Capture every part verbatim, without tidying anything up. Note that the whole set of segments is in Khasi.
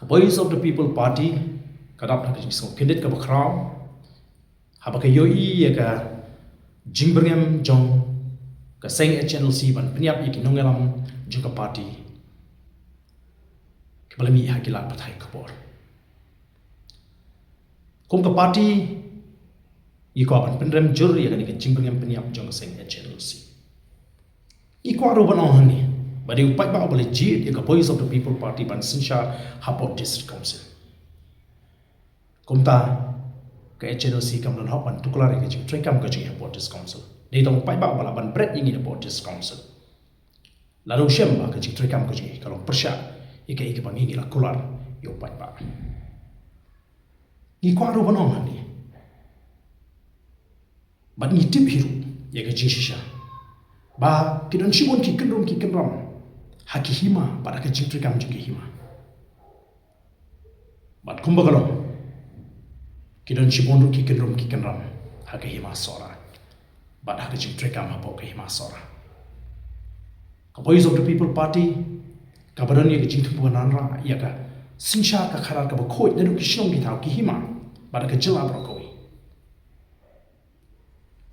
Voice of the People Party ka dap na ka jingsngewkhyndiat kaba khraw haba ka ïohi ïa ka jingbyrngem jong ka seng H N L C ban pynïap ïa ki nongïalam jong ka party kiba la mih ha ki lad pathai khubor. Kum ka party, ngi kwah ban pynrem jur ïa kane ka jingbyrngem pynïap jong ka seng H N L C. Ngi kwah ruh ban ong hangne ba dei u paidbah uba la jied ïa ka Voice of the People Party ban synshar hapoh District Council. Kumta ka H N L C kam don hok ban tuklar ïa ka jingtreikam ka jong ngi hapoh District Council. Dei tang u paidbah uba lah ban bret ïa ngi hapoh District Council. Lada u shem ba ka jingtreikam ka jong ngi ka long pyrshah ïa kaei kaba ngi, ngi la kular ïa u paidbah. Ngi kwah ruh ban ong hangne bad ngi tip hi ruh ïa ka jingshisha ba ki don shibun ki kynrum ki kynram ha ki hima bad ha ka jingtreikam jong ki hima. Bad kumba ka long, ki don shibun ruh ki kynrum ki kynram ha ka hima Sohra bad ha ka jingtreikam hapoh ka hima Sohra. Ka Voice of the People Party kaba don ïa ka jingthmu ban wanrah ïa ka synshar ka khadar kaba khuid naduh ki shnong ki thaw ki hima bad ka jylla baroh kawei.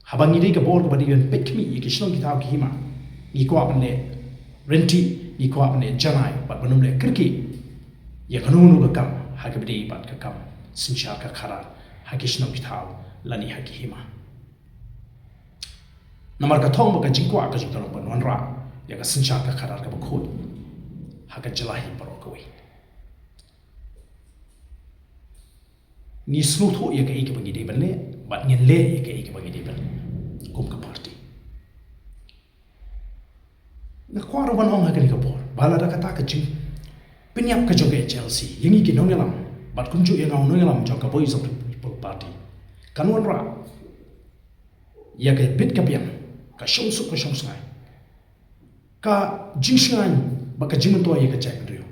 Haba ngi dei ka bor kaba dei ban peit khmih ïa ki shnong ki thaw ki hima, ngi kwah ban leh rynti, ngi kwah ban leh janai bad ban ym leh kyrkieh ïa kano kano ka kam ha kaba dei bad ka kam synshar ka khadar ha ki shnong ki thaw lane ha ki hima. Namar ka thong ba ka jingkwah ka jong ngi ka long ban wanrah ïa ka synshar ka khadar kaba khuid ha ka jylla hi baroh kawei. Ngi sngewthuh ïa kaei kaba ngi dei ban leh bad ngin leh ïa kaei kaba ngi dei ban leh kum ka party. Nga kwah ruh ban ong ha kane ka por ba lada kata ka jingpynïap ka jong ka H L C ïa ngi ki nongïalam bad kumjuh ïa nga u nongïalam jong ka Voice of the People Party kan wanrah ïa ka bit ka biang, ka shongsuk ka shongsngain, ka jingsngain bad ka jingmyntoi ïa ka jaitbynriew,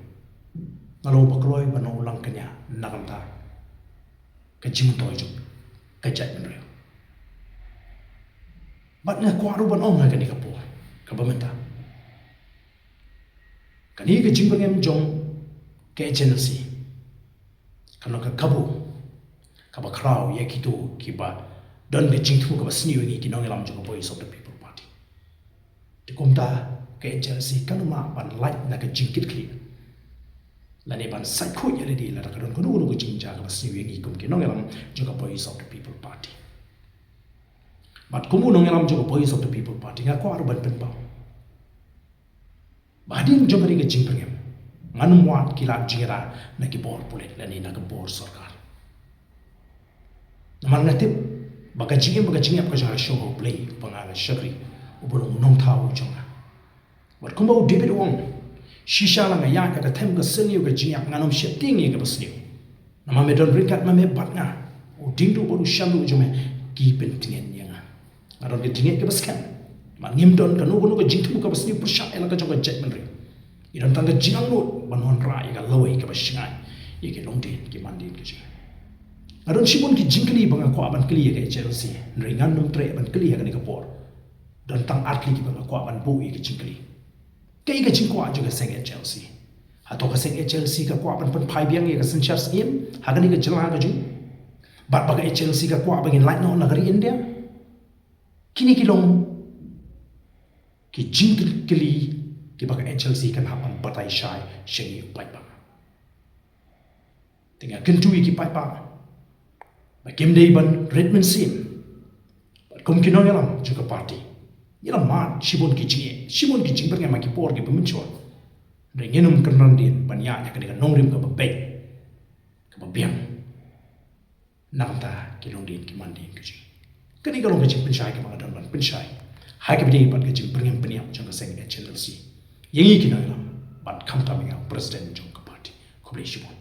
nga long ba kloi ban long u langkñia na ka bynta ka jingmyntoi jong ka jaitbynriew. Bad nga kwah ruh ban ong ha kane ka por kaba mynta, kane ka jingbyrngem jong ka H N L C ka long ka kabu kaba khraw ïa kito kiba don ka jingthmu kaba sniew ïa ngi ki nongïalam jong ka Voice of the People Party. Te kumta ka H N L C kan ym lah ban lait na ka jingkitkhlieh lane ban sait khuid ïa lade lada ka don kano kano ka jingjia kaba sniew ïa ngi kum ki nongïalam jong ka Voice of the People Party. Bad kum u nongïalam jong ka Voice of the People Party nga kwah ruh ban pynpaw ba hadien jong kane ka jingbyrngem ngan ym wad ki lad jingïada na ki bor pulit lane na ka bor sorkar. Namar nga tip ba ka jingim bad ka jingïap ka jong nga ka shong ha U Blei uba nga la shakri, uba long u nongthaw jong nga. Bad kumba u David u ong, shisha la nga ïaid ha ka them ka sniew ka jingïap, ngan ym sheptieng ïa kaba sniew. Namar me don ryngkat ma me bad nga, u diengduh bad u shanduh jong me ki pyntngen ïa nga. Nga don ka jingngeit kaba skhem ba ngim don kano kano ka jingthmu kaba sniew pyrshah ïa la ka jong ka jaitbynriew. Ngi don tang ka jingangnud ban wanrah ïa ka lawei kaba shngaiñ ïa ki longdien ki mandien ka jong ngi. Nga don shibun ki jingkylli ba nga kwah ban kylli ïa ka H N L C, hynrei ngan ym treh ban kylli ha kane ka por. Don tang ar tylli kiba nga kwah ban buh ïa ka jingkylli. Kaei ka jingkwah jong ka seng H N L C? Hato ka seng H N L C ka kwah ban pynphai biang ïa ka synshar sngewsih ha kane ka jylla ka jong ngi? Bad ba ka H N L C ka kwah ba ngin lait noh na ka ri India? Kine ki long ki jingkylli kiba ka H N L C kan hap ban batai shai sha ngi u paidbah. Te nga kyntu ïa ki paidbah ba kim dei ban rit mynsiem. Bad kum ki nongïalam jong ka party, ngi la mad shibun ki jingeh, shibun ki jingbyrngem ha ki por kiba mynshuwa. Hynrei ngin ym kynran dien ban ïaid ha kane ka nongrim kaba beit, kaba biang na ka bynta ki longdien ki mandien ka jong ngi. Kane ka long ka jingpynshai kaba nga don ban pynshai ha kaba ïadei bad ka jingbyrngem pynïap jong ka seng H N L C ïa ngi ki nongïalam bad khamtam ïa nga u president jong ka party. Khublei shibun.